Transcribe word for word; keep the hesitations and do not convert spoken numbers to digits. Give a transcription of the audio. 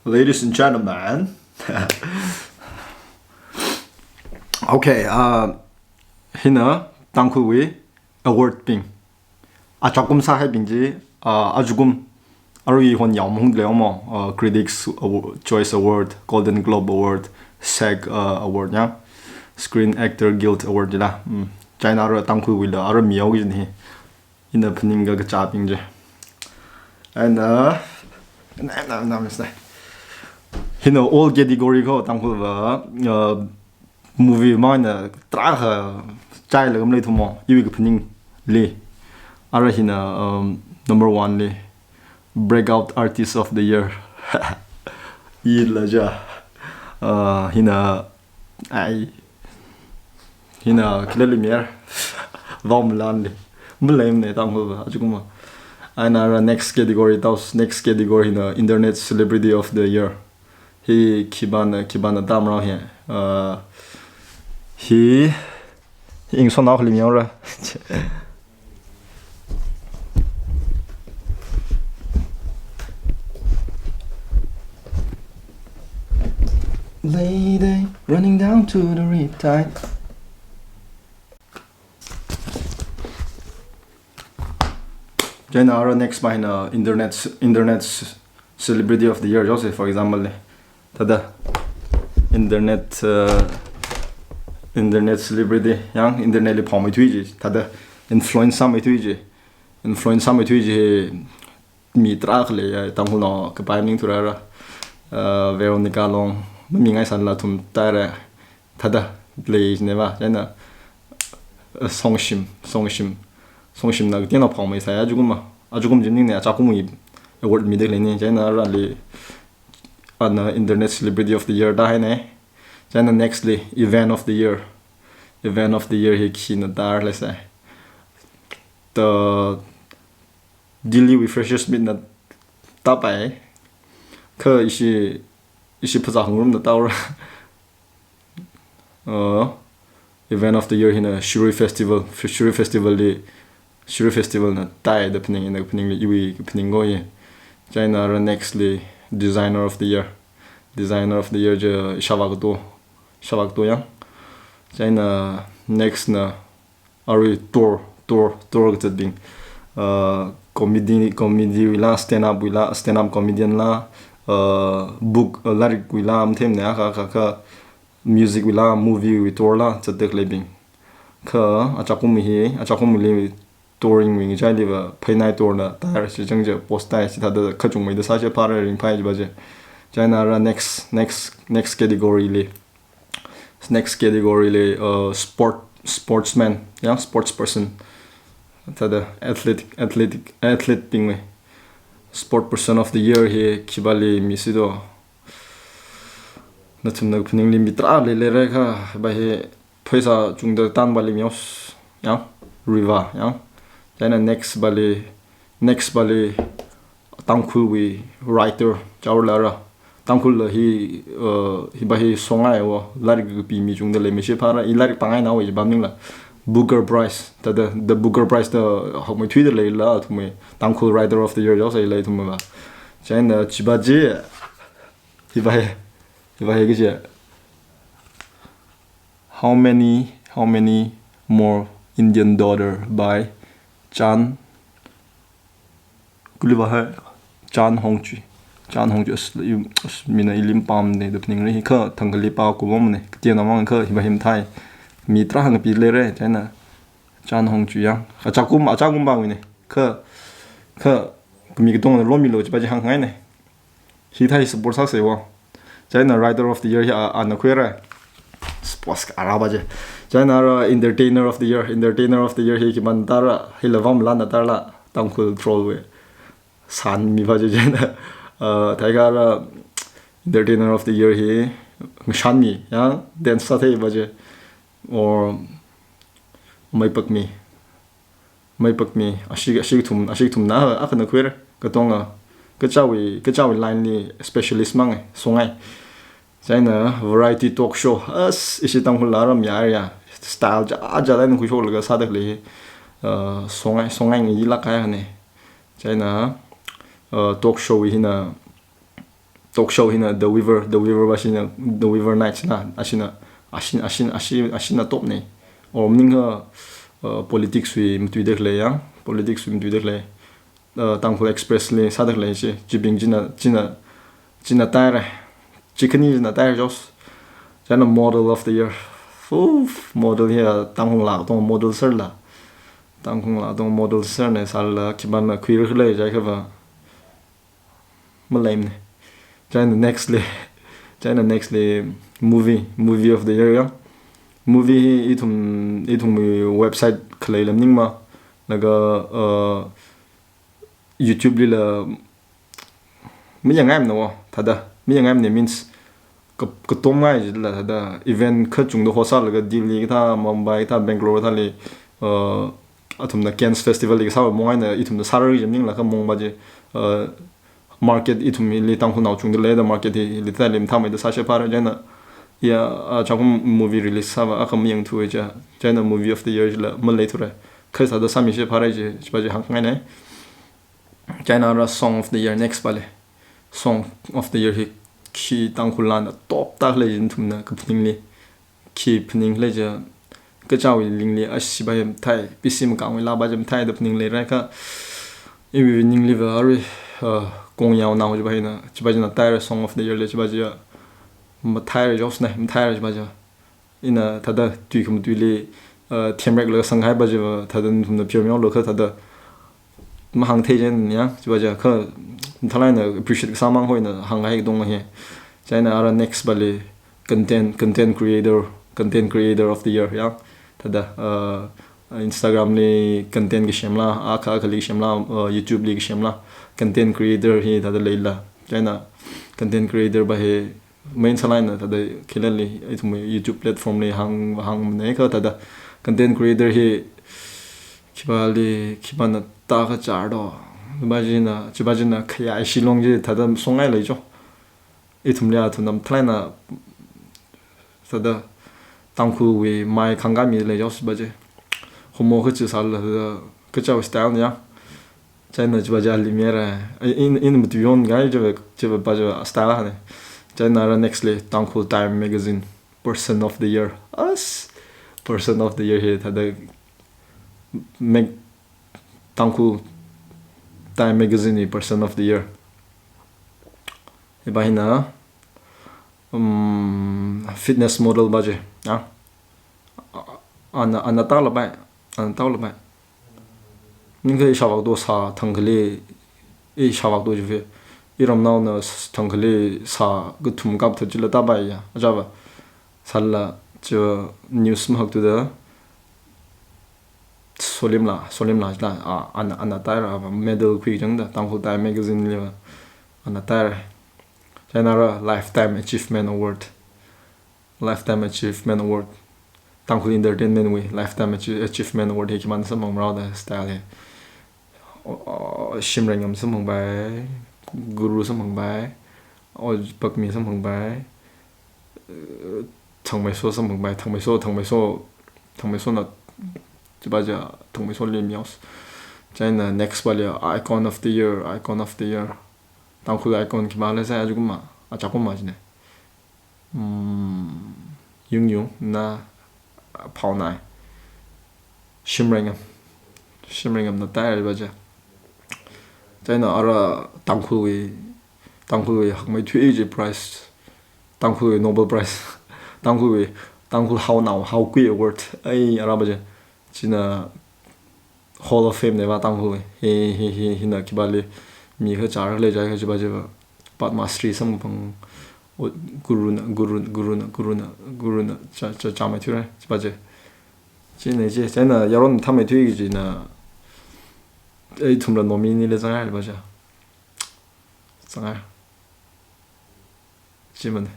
Ladies and gentlemen. Okay, uh, hina Tangkhulwui award bing. Achakum sāhaibing chi, uh, achakum arui hon yao mahung leo mo, uh, Critics Awa-, Choice Award, Golden Globe Award, SAG, uh, Award ya, Screen Actor Guild Award jila. Mm. China ara Tangkhulwuila ara miyao jin hi. Ina phaning kakachābing chi. And, uh, na, na, na, na, hina all category ko Tangkhulva, uh, movie mangna tarākha chailaga maleithumo, iwui kaphaningli. Ara hina, um, number one li, Breakout Artist of the Year. Ila ja. Uh, hina, ai, hina, kila lumiere. Vao malanli. Maleimana Tangkhulva, achakum ma. Eina ara next category, taus next category hina Internet Celebrity of the Year. Hi khipāna, khipāna tamrao hi. Uh, hi, hi ingsonao khali miyaora. Lady, running down to the riptide. China ara next pa hina Internet, Internet Celebrity of the Year jose, for example li. Thāda Internet, uh, Internet Celebrity, yang Internet li phaomeithui chi. Thāda influence sāmeithui chi. Influence sāmeithui chi mi tarākha lei, ya, Tangkhulnao kapai maningthura ra. Uh, Veronica Long, mamingai sanla thum tare. Thāda lei neva, china, uh, Songshim, Songshim. Songshimna kateonao phaomeisai, achakum ma. Achakum chi maningne, achakumwui award mida khaleine, china arali, ana Internet Celebrity of the Year tāhaine. China next li, Event of the Year. Event of the Year hi khina tāra leisai. The Delhi wui Freshers Meet na tāpai. Kha ishi, ishi phazā hungrumna tāra. Uh, Event of the Year hina Shirui Festival, F-, Shirui Festival li, Shirui Festival na tāi da phaning, ina phaningli iwui phaning ko hi. China ara next li Designer of the Year. Designer of the Year chi ishāvā kato, ishāvā kato yang. China next na arui tour, tour, tour kazatbing. Uh, comedy, comedy wuila, stand up wuila, stand up comedian la, uh, book, uh, lairikwuila, mathemne, akha, akha, akha, music wuila, movie wui tour la, zatda khaleibing. Kha, achakum hi, achakumli touring wui ngachailiva, Phainai tour na, tāra chi chang chi, post tāi, chithāda, kachungmeida sāshapra ringphai jiva chi. China ara next, next, next category li. Next category li, uh, sport, sportsman, ya, sports person. Thāda athletic, athletic, athlete bingwui. Sport person of the year hi khipāli misi do. Nathumna kaphaningli mi tarā leilei ra kha, ba hi pheisā chungda tanvali miyaos, ya, riva, ya. China next pali, next pali, Tangkhulwui writer, chaola ra. Tangkhulla hi, uh, hiva hi songai wo, lairik kapi mi chungda leimashapra, i lairik pāngaina wo, i ba maningla. Booker Prize, thāda, the Booker Prize da haomeithuida leila, athumwui Tangkhul Writer of the Year, chaosai lei athumva. China, chiva chi, hiva hi, hiva hi kaji. How many, how many more Indian daughter by Chan Kuliva hai Chan Hongchui. Chan Hongchui as, as, mina ili pamne da phaningra hi kha thangkali pākhuimane. Kateonao mang kha hiva hi mathei. Mi tarā hangpi leira, china Chan Hongchui yang. Achakum, achakum pāwuine. Kha, kha, mi katongna lomilu chiva chi hāngngaine. Hithā hi support sāsei wo. China Writer of the Year hi a, ana khuira. Sports ka ara ba chi. China ara Entertainer of the Year. Entertainer of the Year hi khipāna tāra. Hila vamla na tāra. Tangkhul troll wui. San mi ba chi china. Uh, thākha ara Entertainer of the Year hi ngashan mi. Ya, dance sāthei ba chi. Or maipakmi. Maipakmi, ashi, ashi thum, ashi thumna, akhana khuira, katonga, kachāwui, kachāwui line li specialist mang, songai. China variety talk show, as, ishi Tangkhul la ram ya, ya, style ja, ja line khuishoklaga sāda khalei, uh, songai, songai ngi la kaya ne. China, uh, talk show hina, talk show hina The Weaver, The Weaver va shina, The Weaver Nights na, ashina, ashina, ashina, ashi, ashina top ne. Or maningakha, uh, politics wui matuida khalei ya, politics wui matuida khalei, uh, Tangkhul Express li sāda khalei chi, chibing china, china, china taire. Chi khani china taire jos. China model of the year. Uf, model hi, uh, Tangkhul la tong model sir la. Tangkhul la tong model sir ne sālala khipāna khuira khalei jiakha va. Maleimane. China next li, china next li movie, movie of the year ya. Movie hi ithum, ithumwui website khalei lam ningma, laga, uh, YouTube lila mayangngaimana wo, thāda, mayangngaimana means, ka, katomngai jila thāda, event kachungda host sālaga Delhi kathā, Mumbai kathā, Bangalore kathāli, uh, athumna Cannes Festival li kasā mong eina ithumna sāra jam ningla kha mong va chi, uh, market ithum hili Tangkhulnao chungda leida market hi, hili thāli mathāmeida sāshapphāra china. Ya, uh, chākum movie release sāva akha mayangthuwa chi, china movie of the year chila maleithura. Kha sāda sāmishapphāra chi, chi va chi hāngngaina. China ra song of the year next va le. Song of the year hi khi Tangkhul lana top tak lei jin ithumna kaphaningli. Khi phaning lei ja, kachāwui ningli ashi va mathei, P C Makangwui la va ja mathei da phaning leirai kha, iwui ningli va arui, uh, Kongyaonao chi va hina, chi va china taire song of the year le chi va chi ya, matheira jos ne, matheira chi va chi. Ina thāda tui khamatuili, uh, themrek la sanghai va chi va, thāda nathumna pheomiao lo kha thāda, mahāngthei jen ya, chi va chi kha, mathālāk eina appreciate kasā mang hoina hānghai dong hi. China ara next va le content, content creator, content creator of the year ya. Thāda, uh, Instagram li content kasemla, akha akhali kasemla, uh, YouTube li kasemla, content creator hi thāda leila. China content creator va hi main sālāk eina thāda khilali, ithum YouTube platform li hāng, hāngmana kha thāda content creator hi khipāli, khipāna ta kachar do. Chi va china, chi va china khayā Shillong chi thāda songai lei jo. Ithumli athumna mathālāk eina thāda Tangkhulwui mai khangkami lei jos va chi. Homo kachi sāla thāda kachāwui style ya. China chi va chi ali mera. Ai, in, in matuiyon gai chi va, chi va va chi va style ha ne. China ra next li Tangkhul Time Magazine Person of the Year. As Person of the Year hi thāda mag-, Tangkhul Time Magazine hi Person of the Year. Hi va hina, um, fitness model va chi, ah. Ana, ana tala va, ana tala va. Ningkha ishāvak to sā thangkhali, ishāvak to chi ve. Iramnaona s-, thangkhali sā kathum kap tha chila ta va ya, aja va. Sāla chi news mahak to da. Solimla, solimla, la, a, ana, ana taira va, medal khui jang da, Tangkhul Time Magazine li va, ana taira. China ra Lifetime Achievement Award. Lifetime Achievement Award. Tangkhul Entertainment wui Lifetime Achie-, Achievement Award hi khipāna samphang rao da style hi. O, o, Shimreingam samphang vai, Guru samphang vai, o, Pakmi samphang vai, eh, Thangmeiso samphang vai, Thangmeiso, Thangmeiso, Thangmeisona, chi va chi Thangmeiso li miaos. China next va le Icon of the Year, Icon of the Year. Tangkhul icon khipā leisai aja kumma, aja kumma chine. Hmm, yung yung na phaonai. Shimreingam. Shimreingam na taira va chi. China ara Tangkhulwui, Tangkhulwui hakmeithui chi prize. Tangkhulwui Nobel Prize. Tangkhulwui, Tangkhul Haonao, Haokui Award. Ai, ara va chi. China Hall of Fame ne va Tangkhul hi, hi, hi, hina khipāli mi kachar lei jiakha chi va chi va Padma Shri samphang, o, Guruna, Guruna, Guruna, Guruna, Guruna, cha, cha, chāmeithuira, chi va chi. Chine chi, china yaron mathāmeithui kajina, ithumla nominee li zangai va chi. Zangai. Chimane.